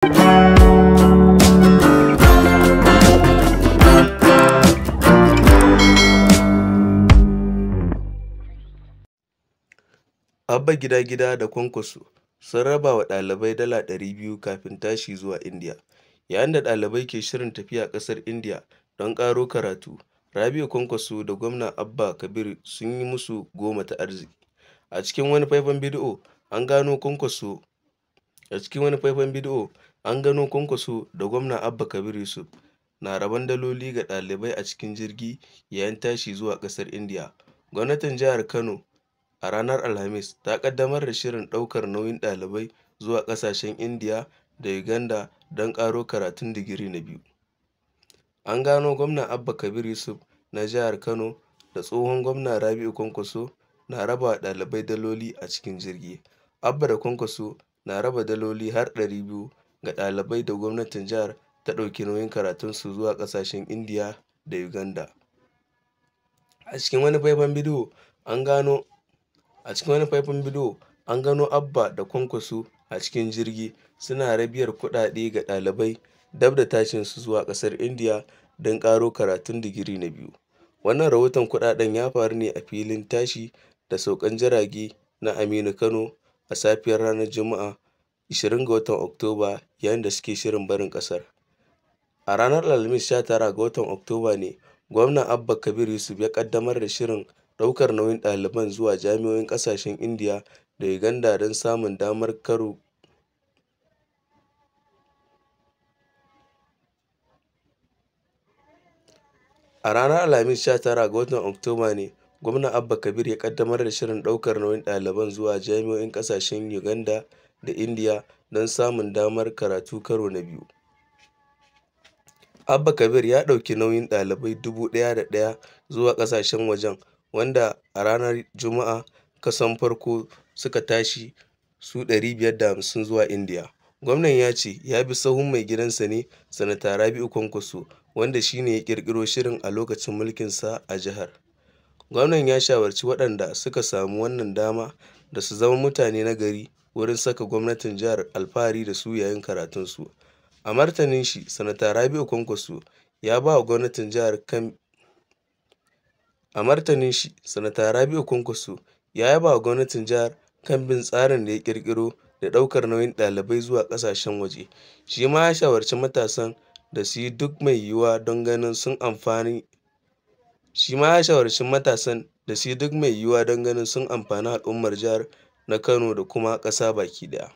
Abba Gida Gida da Kwankwaso sun raba wa ɗalibai dala 200 kafin tashi zuwa Indiya. Yayin da ɗalibai ke shirin tafiya ƙasar Indiya don ƙaro karatu, Rabi'u Kwankwaso da Gwamna Abba Kabir sun yi musu goma ta arziki. A cikin wani faifan bidiyo, an gano Kwankwaso A cikin wani faifan bidiyo, an gano Kwankwaso da Gwamna Abba Kabir Yusuf na rabon daloli ga ɗalibai a cikin jirgi yayin tashi zuwa ƙasar Indiya. Gwamnatin Jihar Kano a ranar Alhamis ta ƙaddamar da shirin ɗaukar nauyin ɗalibai zuwa ƙasashen Indiya da Uganda don ƙaro karatun digiri na biyu. An gano Gwamna Abba Kabir Yusuf na Jihar Kano da tsohon Gwamna Rabi'u Kwankwaso na raba wa ɗalibai daloli a cikin jirgi. Abba da Kwankwaso na raba daloli har 200 ga ɗalibai da gwamnatin jihar ta ɗauki nauyin karatunsu zuwa ƙasashen Indiya da Uganda. A cikin wani faifan bidiyo, an gano A cikin wani faifan bidiyo, an gano Abba da Kwankwaso a cikin jirgi suna rabiyar kuɗaɗe ga ɗalibai dab da tashinsu zuwa ƙasar Indiya don ƙaro karatun digiri na biyu. Wannan rahoton kuɗaɗen ya faru ne a filin tashi da saukar jirage na Aminu Kano a safiyar ranar Juma'a, 20 ga watan Oktoba, yayin da suke shirin barin ƙasar. A ranar Alhamis 19 ga watan Oktoba ne Gwamna Abba Kabir Yusuf ya ƙaddamar da shirin ɗaukar nauyin ɗaliban zuwa jami'o'in ƙasashen Indiya da Uganda don samun damar karo A ranar Alhamis 19 ga watan Oktoba ne Gwamna Abba Kabir ya ƙaddamar da shirin ɗaukar nauyin ɗaliban zuwa jami'o'in ƙasashen Uganda da Indiya don samun damar karatu karo na biyu. Abba Kabir ya ɗauki nauyin ɗalibai 1,001 zuwa ƙasashen wajen, wanda a ranar Juma'a kason farko suka tashi su 550 zuwa Indiya. Gwamnan ya ce ya bi sahun maigidansa ne, Sanata Rabi'u Kwankwaso, wanda shi ne ya ƙirƙiro shirin a lokacin mulkinsa a jihar. Gwamnan ya shawarci waɗanda suka samu wannan dama da su zama mutane na gari wurin saka gwamnatin jihar alfahari da su yayin karatunsu. A martanin shi, Sanata Rabi'u Kwankwaso ya ba wa gwamnatin jihar kan A martanin shi, Sanata Rabi'u Kwankwaso ya yaba wa gwamnatin jihar kan bin tsarin da ya ƙirƙiro da ɗaukar nauyin ɗalibai zuwa ƙasashen waje. Shi ma ya shawarci matasan da su yi duk mai yiwuwa don ganin sun amfani Shi ma ya shawarci matasan da su yi duk mai yiwuwa don ganin sun amfani al'ummar jihar na Kano da kuma ƙasa baki ɗaya.